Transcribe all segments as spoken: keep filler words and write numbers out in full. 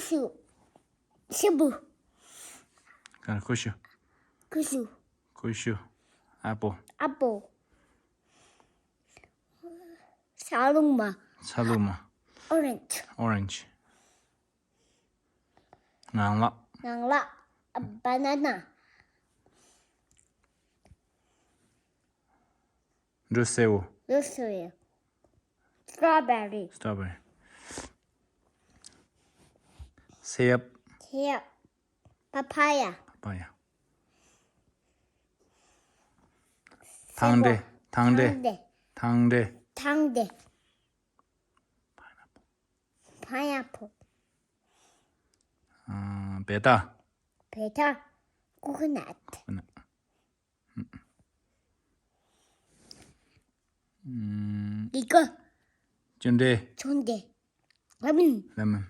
ཆུ། ཆུ་བུར། ག་རེ། ཀུ་ཤུ། ཀུ་ཤུ། ཀུ་ཤུ། ཨ་པོ། ཨ་པོ། ཚ་ལུ་མ། ཚ་ལུ་མ། ཨོ་རེན་ཇི། ཨོ་རེན་ཇི། ངང་ལག་ངང་ལག Banana། འབྲུ་སེར་པོ། འབྲུ་སེར་པོ། Strawberry། Strawberry། སེ་ཡབ། སེ་ཡབ། Papaya། Papaya། ཐང་འབྲས། ཐང་འབྲས། ཐང་འབྲས། ཐང་འབྲས། Pineapple། ཨ། བེ་ཏ། བེ་ཏ། Coconut། Coconut། ཨམ། ཀི་ཀོ། ཅུན་ཏེ། ཅུན་ཏེ། Lemon། Lemon།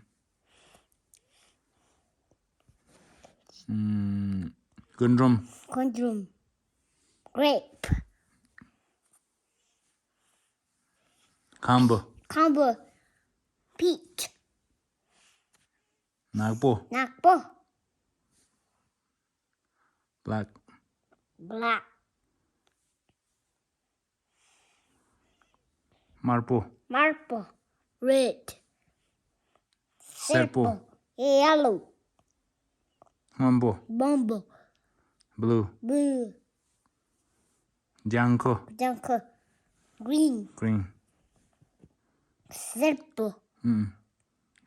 ཨམ། རྒུན་འབྲུམ། རྒུན་འབྲུམ། Grape། ཁམ་བུ། ཁམ་བུ། Peach། ནག་པོ། ནག་པོ། Black། Black། དམར་པོ། དམར་པོ། Red། སེར་པོ། Yellow། སྔོན་པོ། སྔོན་པོ། Blue། Blue། ལྗང་ཁུ། ལྗང་ཁུ། Green། Green། སེར་པོ། ཨུམ།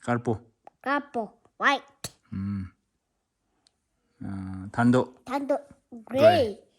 དཀར་པོ། དཀར་པོ། White། ཨུམ། ཨ། ཐར་ཏོག་ཐར་ཏོག Grape།